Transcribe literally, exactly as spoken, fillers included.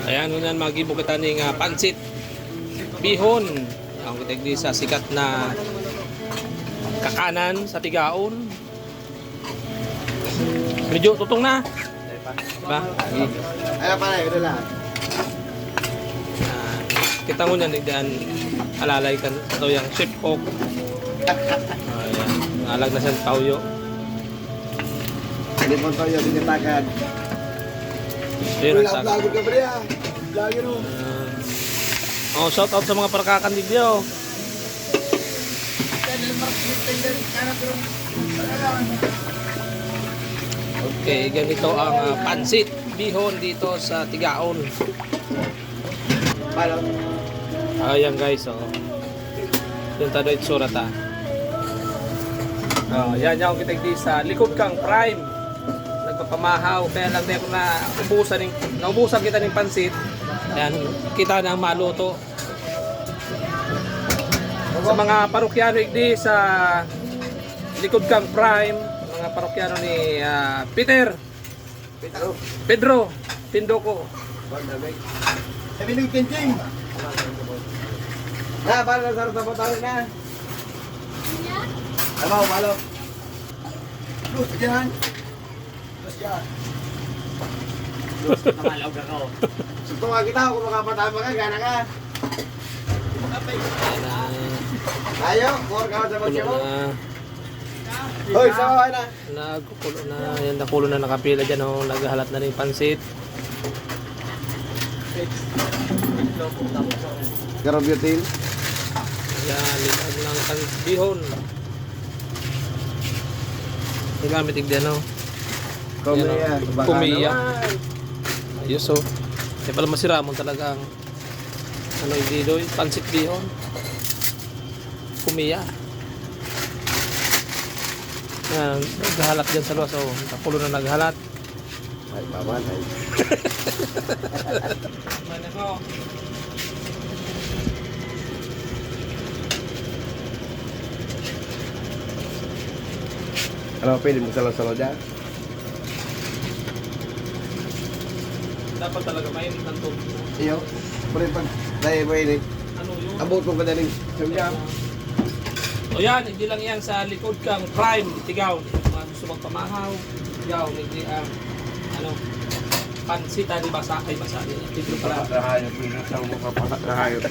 Ayan, ngunyan magibo kita ning, ah, pansit bihon. Ang kita di sa sikat na kakanan sa Tigaon. Medyo tutong na. Diba? Ano pa na, ito lang. Ah, kita mo niyan, diyan alalay kan ito yung chef cook. Ayan. Alag na siyang tawyo. Hindi mo tayo, hindi tagad. Yun ang sa Vlogger ka ba niya? Vlogger mo. Ah. Oh, shout out sa mga parakakan digdi, oh. Okay, ganito ang, ah, pansit bihon dito sa Tigaon. Paano? Ayan guys, oh. Yung tado itsura ta. Oh, yan yung kita di sa likod kang Prime. Nagpapamahaw, kaya lang di ako na ubusan ng naubusan kita ng pansit. Yan, kita na ang maluto. Sa mga parokyano igdi sa likod kang Prime, mga parokyano ni, ah, Peter. Pedro Tindoko. Sabi ng Tinting. Na, para sa sarap na patawi na. Tama, malo. Gusto dyan. Gusto dyan. Gusto na malaw ka ko. Gusto nga kita, kung makapatama ka, gana ka. Tayo, more ka sa Puno pagsiyaw. Na. Hoy, sa na. Nagkukulo na. Yan, nakulo na nakapila dyan, oh. Naghahalat na rin pansit. Garobiyotin. Yan, lilag ng kan- bihon. Nagamit igdi, ano? Kumiya. Yan, oh. Kumiya. Ayos, oh. Kaya pala masiramon talaga ang ano, igdi, doy. Pansit bihon. Kumiya. Yan, naghahalat dyan sa luwas, oh. Nakulo na naghahalat. Ay, paman, ay. Ano, pwede mo salaw-salaw dyan? Dapat talaga mainit ang tubig. Iyo. Pero pag tayo mainit, Ano yun? Abot mo ka daling sangga. O yan, hindi lang yan sa likod kang Prime, Tigaw. Mga gusto magpamahaw, Tigaw, hindi ang, ano, pansita ni Basa, ay Basa, ni Pedro pala. Basa na hayop, pinatang mo ka, basa na hayop.